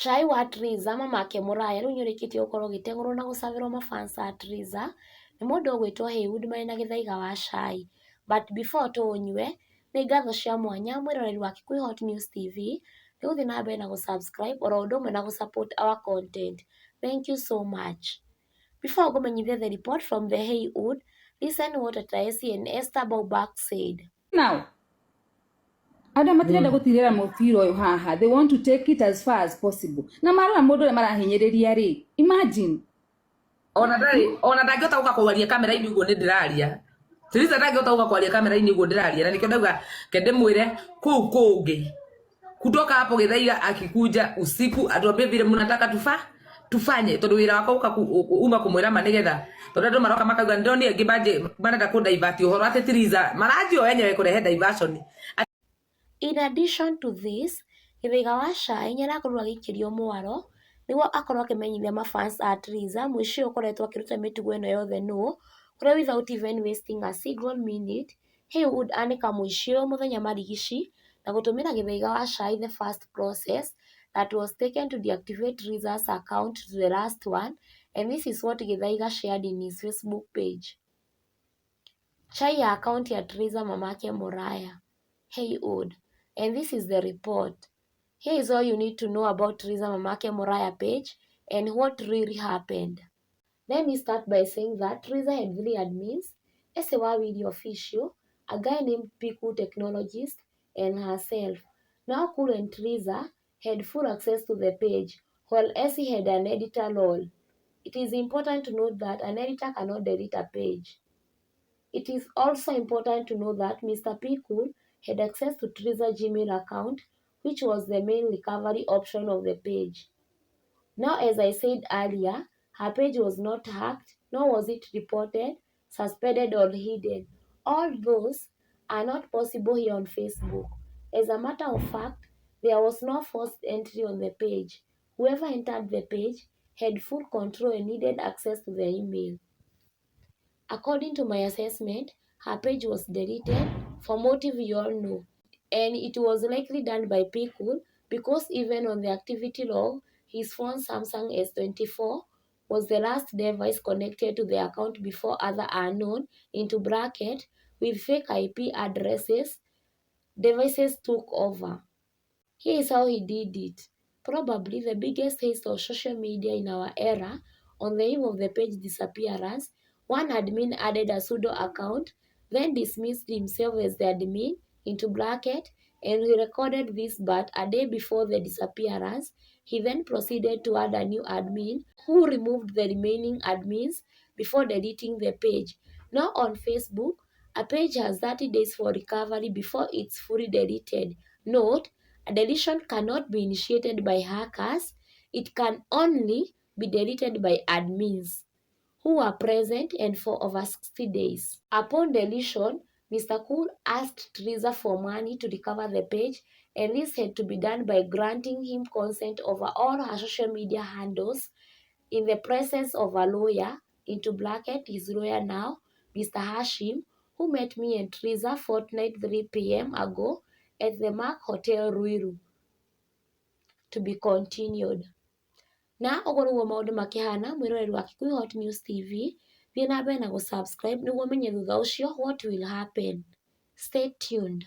Cai wa Triza mamake Mũraya rĩu nĩũrĩkĩtie gũkorwo ũgĩteng'ũrwo na gũcabĩrwo ma fans a Triza nĩ mũndũ ũgwĩtwo Heywood marĩ na gĩthaiga wa cai. But before tũũnyue, nĩ ngatho cia mwanya mwĩroreri wa Kikuyu Hot News TV nĩ gũthiĩ na mbere na gũ subscribe oro ũndũ ũmwe na gũ support our content. Thank you so much. Before ngũmenyithie the report from the Heywood, listen what Ataesi and Esther Baubak said. Now andũ matirenda gũtirĩra mũbira ũyũ haha. They want to take it as far as possible na marora mũndũ ũrĩa marahinyĩrĩria rĩ, imagine. Ona ndarĩ ona ndangĩhota gũka kwaria kamera-inĩ ũguo nĩ ndĩraria. Teresa ndangĩhota gũka kwaria kamera-inĩ ũguo ndĩraria, na nĩkĩo ndauga ke ndĩmwĩre kũu kũngĩ. Kutoka hapo Githaiga akikuja usiku atuambie vile mnataka tufanye, tondũ wĩra wakwa ũka uma kũmwĩra ma nĩgetha tondũ andũ maroka makauga ndĩronire angĩ manje marenda kũ divert ũhoro atĩ Teresa maranjio enyewe kũrehe diversion. In addition to this, Githaiga wa Cai nĩarakorirwo agĩikĩrio mwaro nĩguo akorwo akĩmenyithia ma fans a Triza mũici ũyũ ũkoretwo akĩruta mĩtugo ĩno yothe nũ, kũrĩa without even wasting a single minute, Heywood anĩka mũici ũyũ mũthenya marigici na gũtũmĩra Githaiga wa Cai the first process that was taken to deactivate Triza's account to the last one, and this is what Githaiga shared in his Facebook page. Chai ya account ya Triza mamake Muraya. Heywood. And this is the report. Here is all you need to know about Triza Mamake Muraya page and what really happened. Let me start by saying that Triza had three admins, Esewawili Official, a guy named Piku Technologist, and herself. Now Cool and Triza had full access to the page, while Essie had an editor role. It is important to note that an editor cannot delete a page. It is also important to know that Mr. Pikul had access to Triza Gmail account, which was the main recovery option of the page. Now, as I said earlier, her page was not hacked, nor was it reported, suspended, or hidden. All those are not possible here on Facebook. As a matter of fact, there was no forced entry on the page. Whoever entered the page had full control and needed access to the email. According to my assessment, her page was deleted for motive you all know, and it was likely done by Pikul because even on the activity log, his phone Samsung S24 was the last device connected to the account before other unknown into bracket with fake IP addresses devices took over. Here is how he did it. Probably the biggest haste of social media in our era, on the eve of the page disappearance, one admin added a pseudo account, then dismissed himself as the admin into bracket, and he recorded this, but a day before the disappearance, he then proceeded to add a new admin who removed the remaining admins before deleting the page. Now on Facebook, a page has 30 days for recovery before it's fully deleted. Note, a deletion cannot be initiated by hackers. It can only be deleted by admins who were present and for over 60 days. Upon deletion, Mr. Cool asked Triza for money to recover the page, and this had to be done by granting him consent over all her social media handles in the presence of a lawyer, into bracket, his lawyer now, Mr. Hashim, who met me and Triza fortnight 3 p.m. ago at the Mark Hotel Ruiru. To be continued. Na ũguo nĩguo maũndũ makĩhana mwĩroreri wa Kikuyu Hot News TV. Thiĩ na mbere na gũ subscribe nĩguo ũmenye thutha ũcio what will happen. Stay tuned.